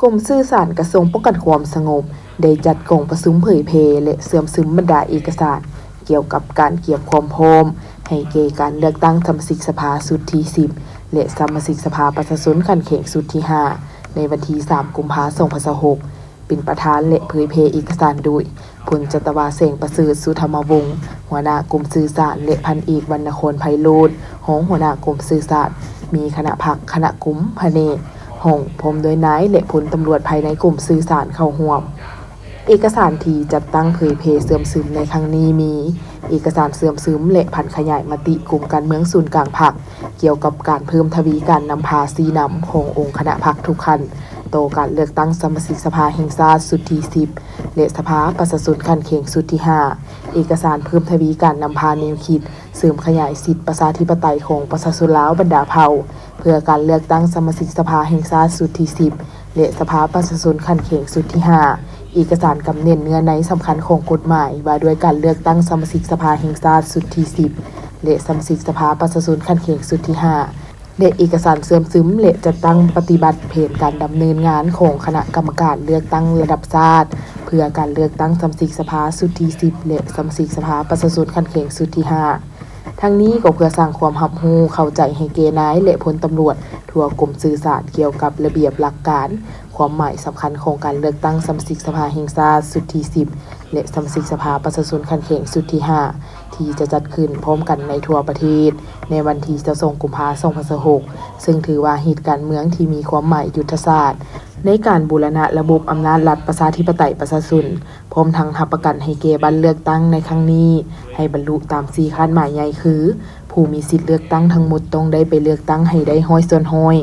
ກົມສື່ສານກະຊວງປ້ອງກັນຄວາມສະຫງົບ ໄດ້ຈັດກອງປະຊຸມເຜີຍແຜ່ ແລະ ເຊື່ອມຊຶມບັນດາເອກະສານ ກ່ຽວກັບການກຽມຄວາມພ້ອມໃຫ້ແກ່ການເລືອກຕັ້ງສະມາຊິກສະພາຊຸດທີສິບ ແລະ ສະມາຊິກສະພາປະຊາຊົນຂັ້ນແຂວງຊຸດທີຫ້າ ໃນວັນທີສາມ ກຸມພາ ສອງພັນຊາວຫົກ ເປັນປະທານ ແລະ ເຜີຍແຜ່ເອກະສານໂດຍ ພົນຈັດຕະວາ ແສງປະເສີດ ສຸທຳມະວົງ ຫົວໜ້າກົມສື່ສານ ແລະ ພັນເອກ ວັນນະຄອນ ໄພໂລດ ຮອງຫົວໜ້າກົມສື່ສານ, ມີຄະນະພັກ, ຄະນະກົມ, ພະແນກ, ຫ້ອງ ພ້ອມດ້ວຍນາຍ ແລະ ພົນຕຳຫຼວດພາຍໃນກົມສື່ສານເຂົ້າຮ່ວມ. ເອກະສານທີ່ຈັດຕັ້ງເຜີຍແຜ່ເຊື່ອມຊຶມໃນຄັ້ງນີ້ມີ ເອກະສານເຊື່ອມຊຶມ ແລະ ຜັນຂະຫຍາຍມະຕິກົມການເມືອງສູນກາງພັກ ກ່ຽວກັບການເພີ່ມທະວີການນຳພາຊີ້ນຳຂອງອົງຄະນະພັກທຸກຂັ້ນ ຕໍ່ການເລືອກຕັ້ງສະມາຊິກສະພາແຫ່ງຊາດຊຸດທີສິບ ແລະ ສະພາປະຊາຊົນຂັ້ນແຂວງຊຸດທີຫ້າ, ເອກະສານເພີ່ມທະວີການນຳພາແນວຄິດ ເສີມຂະຫຍາຍສິດປະຊາທິປະໄຕຂອງປະຊາຊົນລາວບັນດາເຜົ່າ ເພື່ອການເລືອກຕັ້ງສະມາຊິກສະພາແຫ່ງຊາດຊຸດທີສິບ ແລະ ສະພາປະຊາຊົນຂັ້ນແຂວງຊຸດທີຫ້າ, ເອກະສານກຳເໜັດເນື້ອໃນສຳຄັນຂອງກົດໝາຍວ່າດ້ວຍການເລືອກຕັ້ງສະມາຊິກສະພາແຫ່ງຊາດຊຸດທີສິບ ແລະ ສະມາຊິກສະພາປະຊາຊົນຂັ້ນແຂວງຊຸດທີຫ້າ ແລະ ເອກະສານເຊື່ອມຊຶມ ແລະ ຈັດຕັ້ງປະຕິບັດແຜນການດຳເນີນງານຂອງຄະນະກຳມະການເລືອກຕັ້ງລະດັບຊາດ ເພື່ອການເລືອກຕັ້ງສະມາຊິກສະພາຊຸດທີສິບ ແລະ ສະມາຊິກສະພາປະຊາຊົນຂັ້ນແຂວງຊຸດທີຫ້າ. ທັງນີ້ກໍເພື່ອສ້າງຄວາມຮັບຮູ້ເຂົ້າໃຈໃຫ້ແກ່ນາຍ ແລະ ພົນຕຳຫຼວດທົ່ວກົມສື່ສານກ່ຽວກັບລະບຽບຫຼັກການ, ຄວາມໝາຍສຳຄັນຂອງການເລືອກຕັ້ງສະມາຊິກສະພາແຫ່ງຊາດຊຸດທີສິບ ແລະ ສະມາຊິກສະພາປະຊາຊົນຂັ້ນແຂວງຊຸດທີຫ້າ ທີ່ຈະຈັດຂຶ້ນພ້ອມກັນໃນທົ່ວປະເທດ ໃນວັນທີຊາວສອງ ກຸມພາ ສອງພັນຊາວຫົກ ເຊິ່ງຖືວ່າຮີດການເມືອງທີ່ມີຄວາມໝາຍຍຸດທະສາດ ໃນການບູລະນະລະບົບອຳນາດລັດປະຊາທິປະໄຕປະຊາຊົນ, ພ້ອມທັງຮັບປະກັນໃຫ້ແກ່ບັດເລືອກຕັ້ງໃນຄັ້ງນີ້ ໃຫ້ບັນລຸຕາມສີ່ຄາດໝາຍໃຫຍ່ຄື ຜູ້ມີສິດເລືອກຕັ້ງທັງໝົດຕ້ອງໄດ້ໄປເລືອກຕັ້ງໃຫ້ໄດ້ຮ້ອຍສ່ວນຮ້ອຍ,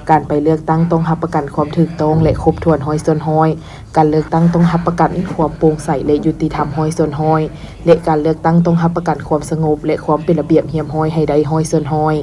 ການໄປເລືອກຕັ້ງຕ້ອງຮັບປະກັນຄວາມຖືກຕ້ອງ ແລະ ຄົບຖ້ວນຮ້ອຍສ່ວນຮ້ອຍ, ການເລືອກຕັ້ງຕ້ອງຮັບປະກັນຄວາມໂປ່ງໃສ ແລະ ຍຸຕິທຳຮ້ອຍສ່ວນຮ້ອຍ ແລະ ການເລືອກຕັ້ງຕ້ອງຮັບປະກັນຄວາມສະຫງົບ ແລະ ຄວາມເປັນລະບຽບຮຽບຮ້ອຍໃຫ້ໄດ້ຮ້ອຍສ່ວນຮ້ອຍ.